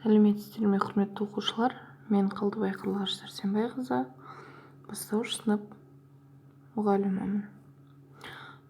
Сәлеметсіздер ме, құрметті оқушылар! Мен Қалдыбай Қарлығаш Сәрсенбайқызы, бастауыш сынып мұғалімімін.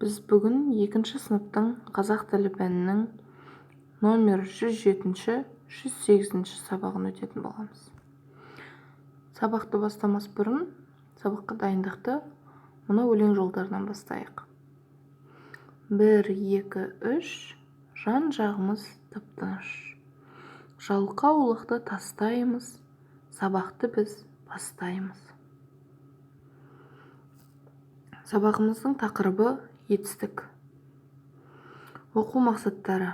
Біз бүгін екінші сыныптың қазақ тілі пәнінің номер 107, 108 сабағын өтетін боламыз. Сабақты бастамас бұрын сабаққа дайындықты мына өлең жолдарынан бастайық. 1, 2, 3, жан-жағымыз тып-тыныш. Жалқаулықты тастаймыз, сабақты біз бастаймыз. Сабағымыздың тақырыбы етістік. Оқу мақсаттары: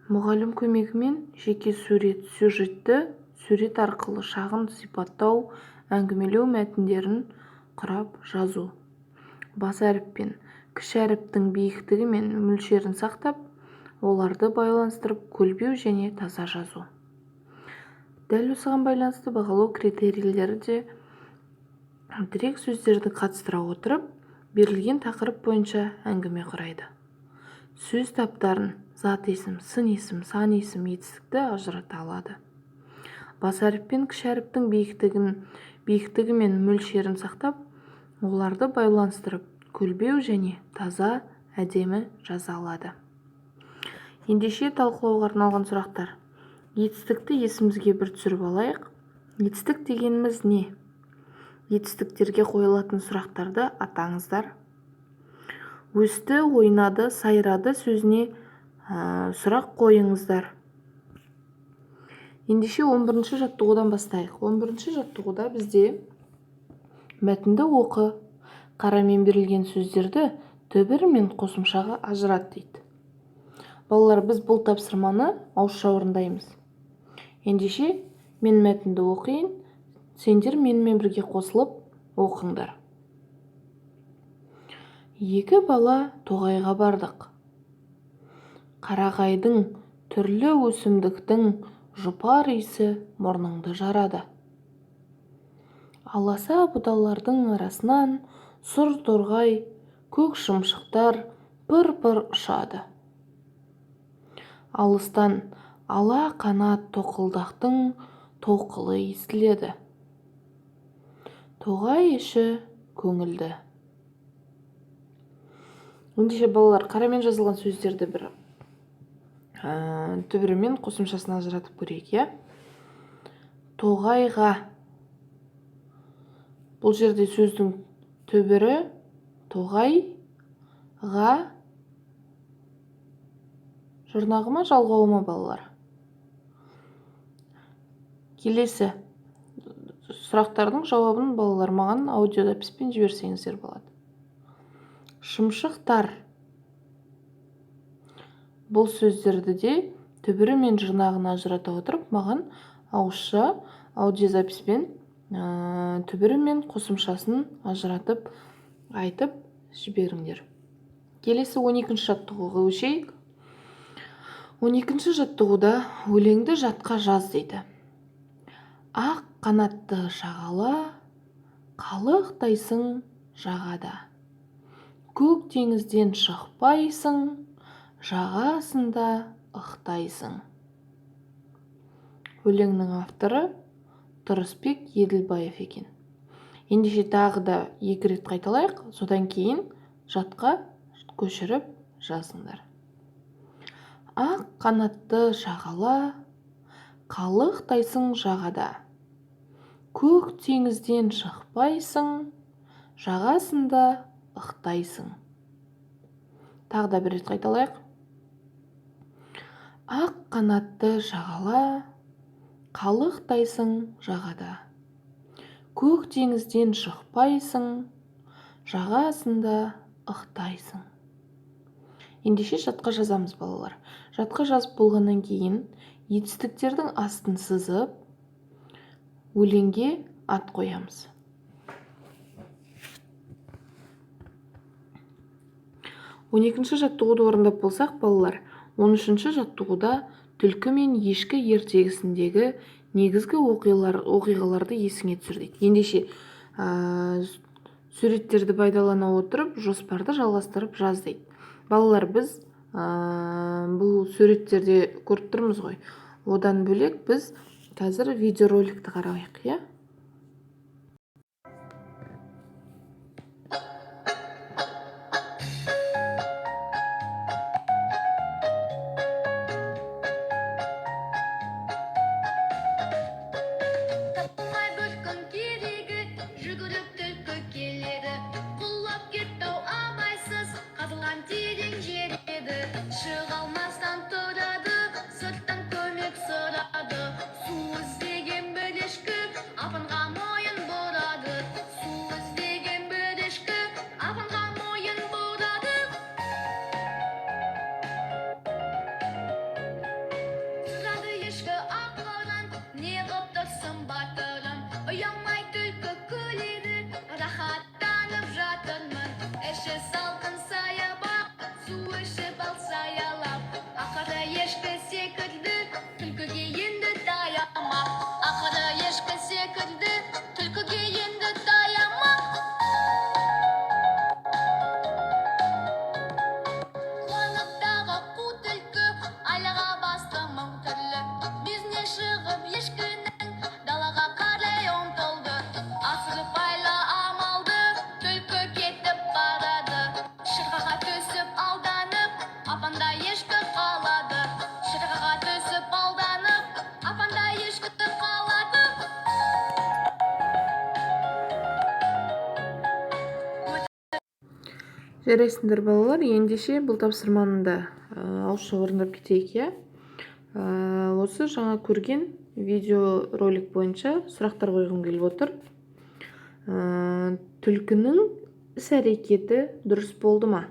мұғалім көмегімен жеке сурет, сюжетті сурет арқылы шағын сипаттау, әңгімелеу мәтіндерін құрап жазу. Бас әріп пен кіші әріптің биіктігі мен мөлшерін сақтап, оларды байланыстырып, көлбеу және таза жазу. Дәл осыған байланысты бағалау критерийлері де тірек сөздерді қатыстыра отырып, берілген тақырып бойынша әңгіме құрайды. Сөз таптарын, зат есім, сын есім, сан есім, етістікті ажырата алады. Бас әріп пен кіші әріптің биіктігі мен мөлшерін сақтап, оларды байланыстырып, көлбеу және таза, әдемі жаза алады. Ендеше талқылауға арналған сұрақтар. Етістікті есімізге бір түсіріп алайық. Етістік дегеніміз не? Етістіктерге қойылатын сұрақтарды атаңыздар. Өсті, ойнады, сайрады сөзіне сұрақ қойыңыздар. Ендеше 11-ші жаттығудан бастайық. 11-ші жаттығуда бізде мәтінді оқы, қарамен берілген сөздерді түбір мен қосымшаға ажырат дейді. Балалар, біз бұл тапсырманы ауызша орындаймыз. Ендеше мен мәтінді оқиын, сендер менімен бірге қосылып оқыңдар. Екі бала тоғайға бардық. Қарағайдың, түрлі өсімдіктің жұпар иісі мұрныңды жарады. Аласа бұталардың арасынан сұр торғай, көк шымшықтар пыр-пыр ұшады. Алыстан ала қанат тоқылдақтың тоқылы естіледі. Тоғай іші көңілді. Ендеше балалар, қарамен жазылған сөздерді бір түбірімен қосымшасын ажыратып көрейік, иә? Тоғайға. Бұл жерде сөздің түбірі тоғайға жұрнағы ма, жалғауы ма, балалар? Келесі сұрақтардың жауабын балалар маған аудиозаписпен жіберсеңіздер болады. Шымшықтар. Бұл сөздерді де түбірі мен жұрнағын ажырата отырып, маған ауызша аудиозаписпен түбірі мен қосымшасын ажыратып айтып жіберіңдер. Келесі 12-ші жаттығуға көшейік. 12-ші жаттығуда өлеңді жатқа жаз дейді. Ақ қанатты шағала, қалықтайсың жағада. Көк теңізден шықпайсың, жағасында ықтайсың. Өлеңнің авторы Тұрысбек Еділбаев екен. Ендеше тағы да екі рет қайталайық, содан кейін жатқа көшіріп жазыңдар. Ақ қанатты шағала, қалықтайсың жағада. Көк теңізден шықпайсың, жағасында ықтайсың. Тағы да бір рет қайталайық. Ақ қанатты шағала, қалықтайсың жағада. Көк теңізден шықпайсың, жағасында ықтайсың. Ендеше жатқа жазамыз, балалар. Жатқа жазып болғаннан кейін етістіктердің астын сызып, өлеңге ат қоямыз. 12-ші жаттығуды орындап болсақ, балалар, 13-ші жаттығуда түлкі мен ешкі ертегісіндегі негізгі оқиғаларды есіңе түсір дейді. Ендеше суреттерді пайдалана отырып, жоспарды жалғастырып жаз дейді. Балалар, біз бұл суреттерде көріп тұрмыз ғой. Одан бөлек біз қазір видеороликті қарайық, иә. Таппай бір күн керегі, жүгіріп түлкі келеді. Құлап кетті-ау абайсыз, қазылған терең жер еді. Шыға алмастан тұрады, сырттан көмек сұрады. Су іздеген бір ешкі апанға мойын бұрады. Су іздеген бір ешкі апанға мойын бұрады. Сұрады ешкі ақырын, не ғып тұрсың, батырым? Ұялмай түлкі күледі, рахаттанып жатырмын. Іші салқын саябақ, су ішіп ал саялап. Ақыры ешкі секірді, түлкіге енді таямақ. Ақыры ешкі секірді, түлкіге енді таямақ. Қуанып тағы қу түлкі, айлаға басты мың түрлі. Мүйізіне шығып ешкінің, далаға қарай ұмтылды. Асырып айла амалды, түлкі кетіп барады. Шырқаға түсіп алданып, апанда ешкі қалады. Шырқаға түсіп алданып, апанда ешкі қалады. Жарайсыңдар, балалар. Ендеше бұл тапсырманы да ауызша орындап кетейік, иә. Осы жаңа көрген видеоролик бойынша сұрақтар қойғым келіп отыр. Түлкінің іс-әрекеті дұрыс болды ма?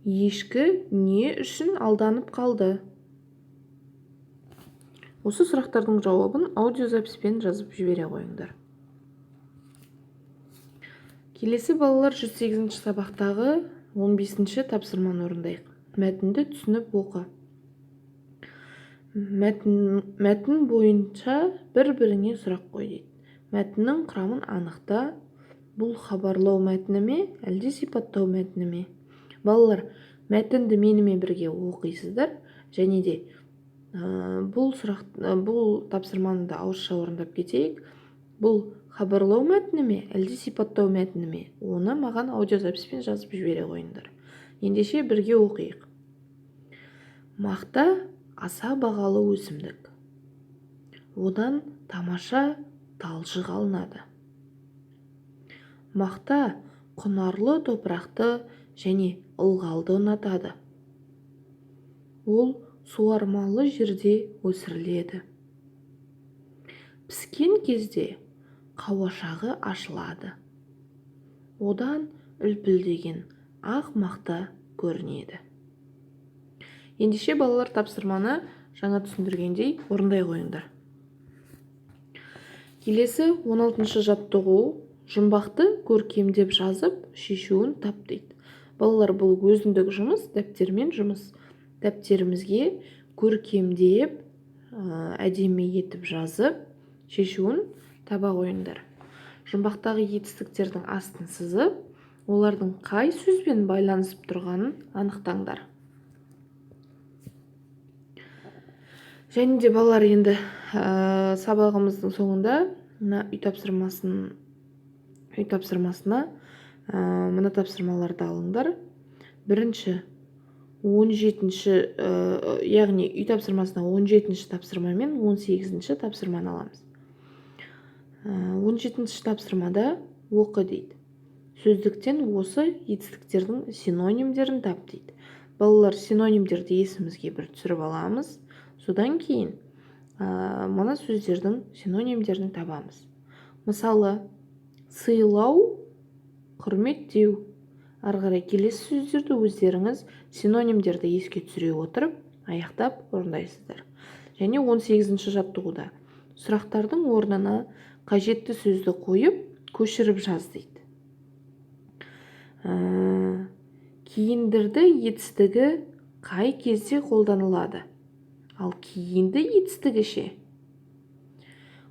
Ешкі не үшін алданып қалды? Осы сұрақтардың жауабын аудиозаписпен жазып жібере қойыңдар. Келесі, балалар, 108 сабақтағы 15 тапсырманы орындайық. Мәтінді түсініп оқы. Мәтін бойынша бір-біріңе сұрақ қой дейді. Мәтіннің құрамын анықта. Бұл хабарлау мәтіні ме, әлде сипаттау мәтіні ме? Балалар, мәтінді менімен бірге оқисыздар және де бұл тапсырманы да ауызша орындап кетейік. Бұл хабарлау мәтіні ме, әлде сипаттау мәтіні ме? Оны маған аудиозаписпен жазып жібере қойыңдар. Ендеше бірге оқиық. Мақта аса бағалы өсімдік. Одан тамаша талшық алынады. Мақта құнарлы топырақты және ылғалды ұнатады. Ол суармалы жерде өсіріледі. Піскен кезде қауашағы ашылады. Одан үлпілдеген ақ мақта көрінеді. Ендеше, балалар, тапсырманы жаңа түсіндіргендей орындай қойыңдар. Келесі 16 жаттығу. Жұмбақты көркемдеп жазып, шешуін тап дейді. Балалар, бұл өзіндік жұмыс, дәптермен жұмыс. Дәптерімізге көркемдеп, әдемі етіп жазып, шешуін таба қойыңдар. Жұмбақтағы етістіктердің астын сызып, олардың қай сөзбен байланысып тұрғанын анықтаңдар. Және де, балалар, енді сабағымыздың соңында мына үй тапсырмасына мына тапсырмаларды алыңдар. Бірінші 17-ші, яғни үй тапсырмасына 17-ші тапсырма мен 18-ші тапсырманы аламыз. 17-ші тапсырмада оқы дейді. Сөздіктен осы етістіктердің синонимдерін тап дейді. Балалар, синонимдерді есімізге бір түсіріп аламыз. Содан кейін мына сөздердің синонимдерін табамыз. Мысалы, сыйлау, құрметтеу. Ары қарай келесі сөздерді өздеріңіз синонимдерді еске түсіре отырып, аяқтап орындайсыздар. Және 18-ші жаттығуда сұрақтардың орнына қажетті сөзді қойып, көшіріп жаз дейді. Киіндірді етістігі қай кезде қолданылады? Ал киінді етістігі ше?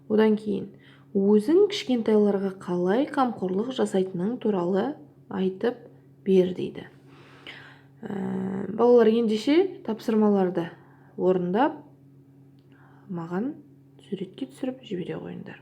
Одан кейін өзің кішкентайларға қалай қамқорлық жасайтының туралы айтып бер дейді. Балалар, ендеше тапсырмаларды орындап, маған суретке түсіріп жібере қойыңдар.